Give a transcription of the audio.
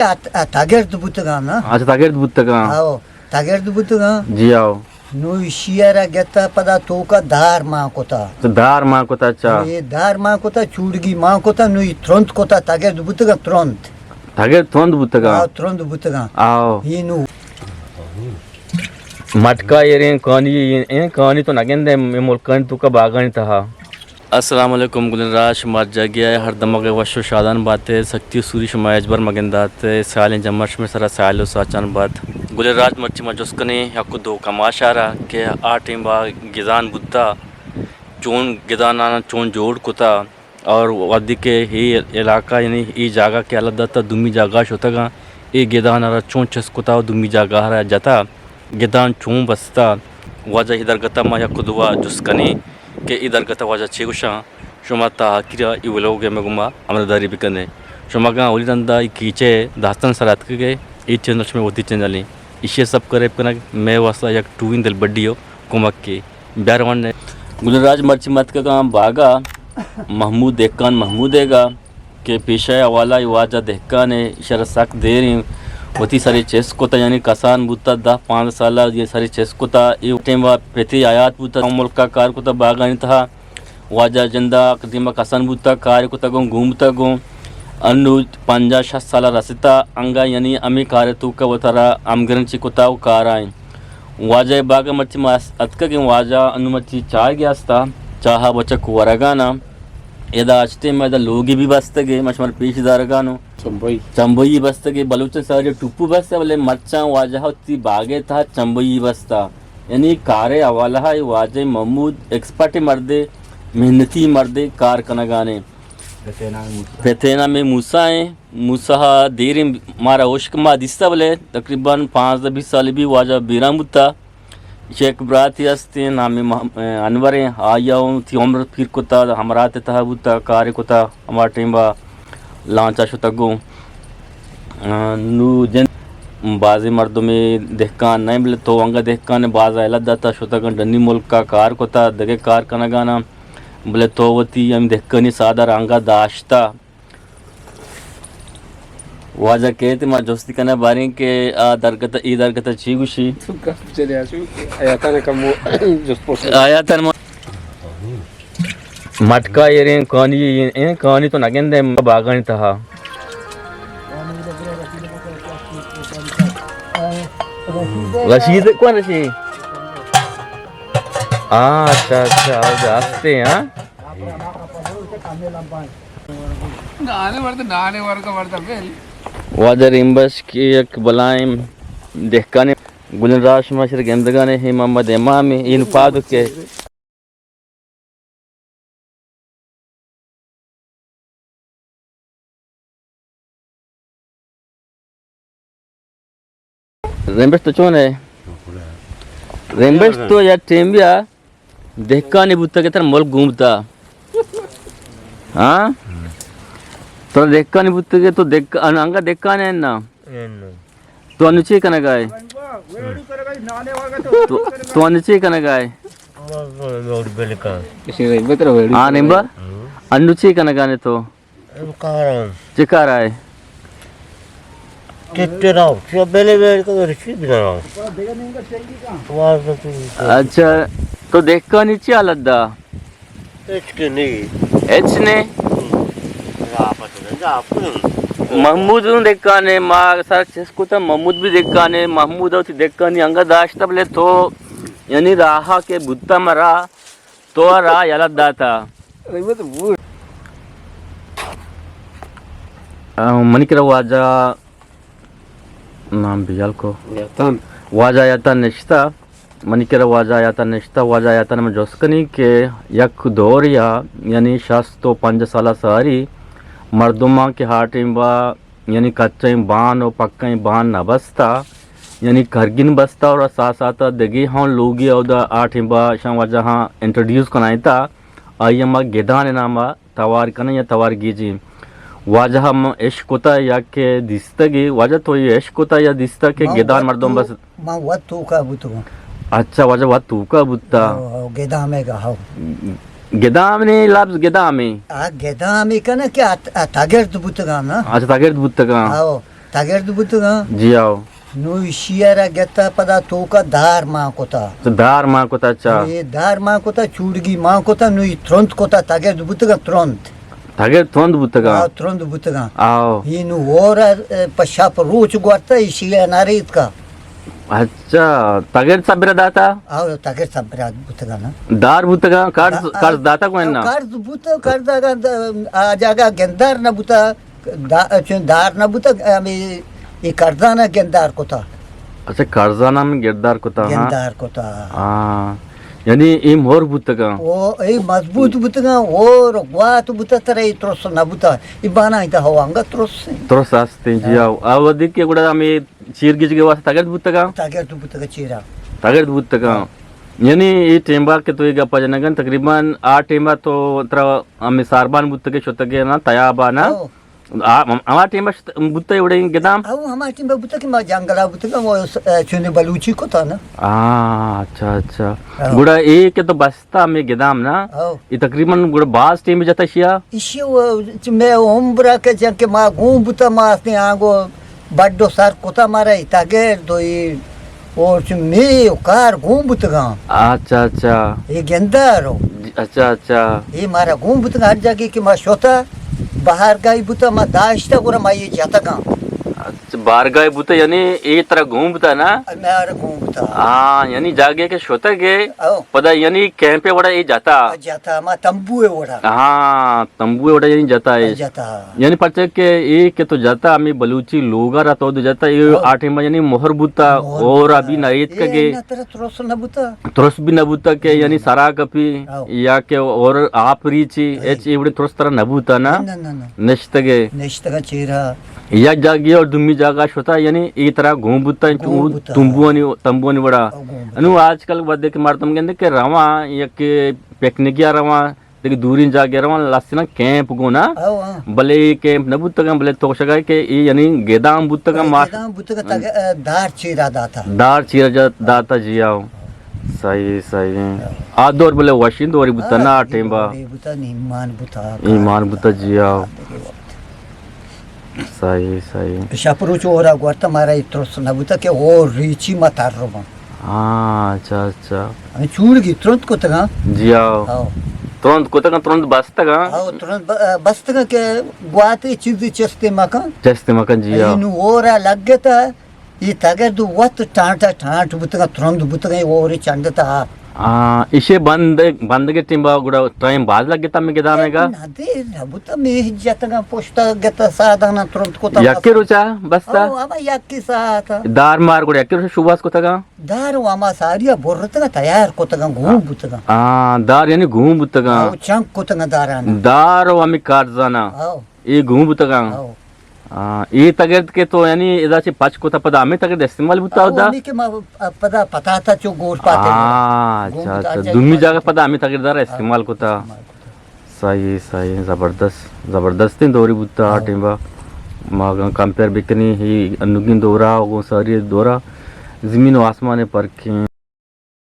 ات-، ات-، تگرد بوتگاں نا۔ اچھا، تگرد بوتگاں۔ آؤ، تگرد بوتگاں۔ جی آؤ۔ نو ایشی ءَ را گتا پدا توکا دار مان کتا۔ تو دار مان کتا، اچھا۔ اے دار مان کتا، چوڑگی مان کتا، نو ای ترند کتا، تگرد بوتگاں ترند۔ تگرد ترند بوتگاں؟ آؤ، ترند بوتگاں۔ آؤ۔ اے نو۔ مٹکا ایریں کانی، ایں کانی تو نگندے ملکانی توکا باغانی تہا۔ السلام علیکم گلیں راج، شما جاگہ ءَ ہر دمگ ءَ وش و شادان بات ئے، سختی و سوری شما ہچبر مگندات ئے، سیالیں جمر شمے سرا سیال و ساچان بات۔ گلیں راج، مرچی ما جست کنیں یک و دو کماش ءَ را کہ آ ٹیم با گدان بوتا، چون گداناں چون جوڑ کتا اور وھدے کہ اے علاقہ یعنی اے جاگہ کہ اللہ داتا دومی جاگہ شتگاں، اے گدان ءَ را چون چست کتا و دومی جاگہ ءَ را جتا، گدان چون بستا، واجہ اے درگت ءَ ما یک و دو ءَ جست کنیں کہ اے درگت ءَ واجہ چے گوشاں۔ شما تا آخر ءَ اے ولوگ ءَ مئے گوما ہمراہداری بکن ئے۔ شما اگاں اولی رندا اے کیچ ءِ داستان سر اتکگ ئے، اے چینل شمئے وتی چینل ایں۔ ایشی ءَ سبسکرائب کنگ مئے واسطہ یک ٹوہیں دلبڈی و کمکے۔ بیار وان ئے۔ گلیں راج، مرچی ما اتکگاں باگا محمود دہکان محمود ئیگا کہ پیشہ ءِ حوالہ ءَ واجہ دہکان ءَ ایشرا سک دیر ایں وتی سرے چست کتا، یعنی کسان بوتا، دہ پانزدہ سال ءَ اے سرے چست کتا۔ اے ٹیم ءَ پتے حیات بوتا، ملک ءَ کار کتا باگانی تہا۔ واجہ جند ءَ قدیم ءَ کسان بوتگ، کار کتگ اوں، گون بوتگ اوں۔ انوں پنجاہ شست سال ءَ رسیتگ، انگہ یعنی ہمے کار ءِ توک ءَ وتارا ہمگرنچی کتگ و کار ءَ ایں۔ واجہ ءِ باگ ءَ مرچی ما اتکگ ایں، واجہ انوں مرچی چاہ گیا استا، چاہ ءَ بچک ورگ ءَ نہ۔ ادا اچ ٹیم ءَ ادا لوگے بھی بستگ ئے، ما شمارا پیش دارگ ءَ نوں۔ چمبئی۔ چمبئی بستگ ئے، بلوچاں ساری ٹوپو بستہ، بلے مرچاں واجہ ءَ وتی باگ ءِ تہا چمبئی بستہ۔ یعنی کار ءِ حوالہ ءَ واجہ محمود ایکسپرٹ مردے، محنتی مردے، کار کنگانے۔ پت ءِ نام موسی۔ پت ءِ نام موسی ایں۔ موسی ءَ دیریں مارا ہوشک ما دیستہ، بلے تقریباً پانزدہ بیست سال بھی واجہ بیران بوتا۔ ایشی یک براتے ہستیں، نام مح-، انور ایں، آئی ءَ وتی عمر پیر کتا، ہمراہ ءِ تہا بوتا، کار کتا، ہما ٹیم ءَ لانچ ءَ شتگ اوں۔ آ، نوں جند بازیں مردمے دہکان نہ ایں، بلے تو انگہ دہکان ئے، باز ءَ یلہ داتا شتگ اوں، ڈنی ملک ءَ کار کتا، دگہ کار کنگانا، بلے تو وتی ہم دہکانی ساہدار انگہ داشتا۔ واجہ کیت، ما جستی کناں باریں کہ آ درگت، اے درگت چی گوشی؟ تو گپ چلے آشو، آیاتان کمو جست پرس۔ آیاتان ما مٹکا ایریں کانی، ایں کانی تو نگندے باگانی تہا۔ رشید کون رشید؟ ہاں، اچھا، اچھا، آ جاستے، ہاں۔ نانے ورد، نانے ورگ ورد بل۔ واجہ ریمبش کہ یک بلائیں دہکانے گلیں راج، شما شر گندگانے، اے محمد امام ایں، اے نوں پادو کہ ریمبش تو چون ئے؟ ریمبش تو یک ٹیم بیا دہکانے بوتگ ئے، ترا ملک گون بوتا۔ ہاں؟ تو دہکانے بوتگ ئے، تو دہک-، ان-، انگا دہکان ئے نا؟ تو انو چی کنگا ئے؟ تو، تو انو چی کنگا ئے؟ ہاں، نیمبا؟ انو چی کنگا ئے تو؟ کاراں۔ چے کار ءَ ئے؟ ٹریکٹر ءَ، چہ بلے ویڑ کو رشی بنا۔ اچھا، تو دہکانی چی حالت دا؟ ہچ کہ نہیں۔ ہچ نے؟ محمود اوں دہکانے، ما سر چست کتا، محمود بھی دہکانے، محمود وتی دہکانی انگا داشتا، بلے تو یعنی راہ کہ بوتا مرا، تو را یلہ داتا۔ آ، منی کرا واجہ نام بیال کو۔ یتن۔ واجہ یتن نشتا۔ منی کرا واجہ یتن نشتا۔ واجہ یتن من جست کنی کہ یک دور یا، یعنی شست و پنجاہ سال ساری مردمان کہ ہا ٹیم با یعنی کچیں بان و پکیں بان نہ بستا، یعنی کرگین بستا اور ساتھ ساتھ دگے ہوں لوگی اودا آ ٹیم با شان واجہاں انٹروڈیوس کنائینتا، آئی ہما گدان ناما توار کنیں یا توار گیجیں۔ واجہ ہم عشق کتا یا کہ دیستگی، واجہ تو یہ عشق کتا یا دیستا کہ من گدان وت مردم تو-، بس؟ من وت توکا بوتگوں۔ اچھا، واجہ وت توکا بوتا۔ او، او، گدامے گا، ہو۔ گدام نے لفظ گدامے؟ آ، گدامے کنا کہ ات-، ات-، تگرد بوتگاں نا۔ اچھا، تگرد بوتگاں۔ ہو۔ تگرد بوتگاں۔ جی آؤ۔ نو ایشی ءَ را گتا پدا توکا دار مان کتا۔ تو دار مان کتا، اچھا۔ اے دار مان کتا، چوڑگی مان کتا، نو ای ترند کتا، تگرد بوتگاں ترند۔ تگرد ترند بوتگاں؟ آ، ترند بوتگاں۔ آؤ۔ ای نو ہور ءَ، پہ شپ روچ گورتا ایشی ءَ نہ ریتکا۔ اچھا، تگرد سبرا داتا؟ آؤ، تگرد سبرا بوتگاں نا۔ دار بوتگاں، قرض، دا-، قرض داتا کوئی نا؟ قرض بوتا، قرض اگاں دا-، آ جاگہ گندار نہ بوتا۔ دا-، چون دار نہ بوتا، ہمے اے قرضانا گندار کتا۔ اچھا، قرضانا ہم گردار کتا، ہاں۔ گندار کتا۔ ہاں۔ یعنی اے مہر بوتگاں۔ او، اے مضبوط بوتگاں، اور گوات بوتا، ترا اے ترس نہ بوتا۔ اے بانا ایتا ہوا انگا ترس۔ ترس ہستیں، جی ہاں۔ آؤ۔ آ ودی کہ گڑا ہمے چیر گیجگے واسطہ تگرد بوتگاں؟ تگرد بوتگاں چیرا۔ تگرد بوتگاں۔ ہاں۔ یعنی اے ٹیمبا کہ تو اے گپا جنگن، تقریباً آ ٹیمبا تو ترا ہمے ساربان بوتگے شتگے نا، تیابا نا؟ ہاں۔ آ، ہم-، ہما ٹیم اش بوتہ اے وڑیں گدام؟ او، ہما ٹیم بوتہ کہ ما جنگلا بوتگاں، او س-، اے، چونیں بلوچی کتا نا۔ آ، اچھا، اچھا۔ او۔ گڑا اے کہ تو بستا ہمے گدام نا، او۔ اے تقریباً گڑا باز ٹیم جتا شیا؟ ایشی او، چ-، مئے عمرا کہ جن کہ ما گون بوتا، ما استیں آنگو بڈو سر کتا مارا اے تگرد و اے اور چہ مے و کار گون بوتگاں۔ اچھا، اچھا۔ اے گندارو۔ جی، اچھا، اچھا۔ اے مارا گون بوتگاں، ہر جاگے کہ ما شتا، بہارگاہی بوتا، ما داشتا، گڑا ما اے جتگاں۔ اچھا، بہارگاہی بوتا، یعنی اے ترا گون بوتا نا؟ مارا گون بوتا۔ ہاں، یعنی جاگے کہ شتگے، او۔ پدا یعنی کیمپے وڑا اے جتا۔ جتا، ما تمبوئے وڑا۔ ہاں، تمبوئے وڑا یعنی جتا اے۔ جتا۔ یعنی پرچہ کہ اے کہ تو جتا، ہمے بلوچی لوگا را تو دے جتا، اے ہاں۔ آ ٹیما یعنی مہر بوتا، مہر اور بوتا۔ ابھی نہ ایتکگے۔ اے نہ ترا ترس نہ بوتا۔ ترس بھی نہ بوتا کہ نہ، یعنی نہ۔ سرا کپی، ہاں۔ یا کہ اور آپ ریچی، ہاں۔ ہچ اے وڑیں ترس ترا نہ بوتا نا؟ نہ، نہ، نہ، نہ۔ نشتگے۔ نشتگا چیرا۔ یک جاگے اور دومی جاگہ شتا، یعنی اے ترا گون بوتا، گون بوتا۔ تمبوانی، تمبوانی وڑا۔ ہاں، گون بوتا۔ انو آج کل ودے کہ مردم گندے کہ رواں، یک پکنکیا رواں، دگہ دوریں جاگہ رواں، لسنا کیمپ گونا۔ او، ہاں۔ بلے اے کیمپ نہ بوتگاں، بلے تو گوشگا کہ اے یعنی گدام بوتگاں، اے ماش-، گدام بوتگاں، تگ-، اے، دار چیرا داتا۔ دار چیرا جا-، داتا، جی آؤ۔ صحیح، صحیح۔ آ دور بلے وشیں دوری بوتا نا، آ ٹیمبا۔ دوری بوتا، ایمان بوتا، ایمان بوتا، جی آؤ۔ صحیح، صحیح۔ شپ روچ اورا گورتا، مارا اے ترس نہ بوتا کہ اور ریچی ما تر رو باں۔ ہاں، اچھا، اچھا۔ ہمے چوڑگی ترند کتگاں۔ جی آؤ۔ آؤ۔ ترند کتگاں، ترند بستگاں۔ آؤ، ترند ب-، بستگاں کہ گواتے چیزے چستے مکن۔ چستے مکن، جی آؤ۔ نو اورا لگتا، اے تگرد وت ٹانٹا ٹانٹ بوتگاں، ترند بوتگاں، اورے چنڈتا آپ۔ آ، ایشی بند، بندگے ٹیمبا گڑا ٹائم باز لگتا ہمے گدامے گا؟ نہ دیر نہ بوتا، مے جتگاں پشتا گتا سادانا ترند کتا۔ یکے روچا بستا؟ او، ہما یکے ساعتا۔ دار مار گڑا یکے روچا شوباز کتگاں؟ دار و ہما ساریا برتگاں، تیار کتگاں، گون بوتگاں۔ آ، دار یعنی گون بوتگاں۔ او، چنک کتگاں دارانا۔ دار و ہمے کارزانا۔ او۔ اے گون بوتگاں۔ او۔ آ، اے تگرد کہ تو یعنی ادا چہ پچ کتا، پدا ہمے تگرد استعمال بوتا او، ادا؟ ہمے کہ ما پدا پتاتا چو گور پاتے۔ آ، گون اچھا، بوتا اچھا۔ دومی جاگہ پدا ہمے تگرد را استعمال کتا۔ استعمال کتا۔ صحیح، صحیح، زبردست، زبردستیں دوری بوتا آ ٹیمبا۔ ما اگاں کمپیئر بکنی، ہی انوگیں دورا، گوں ساری دورا، زمین و آسمان فرق ہیں۔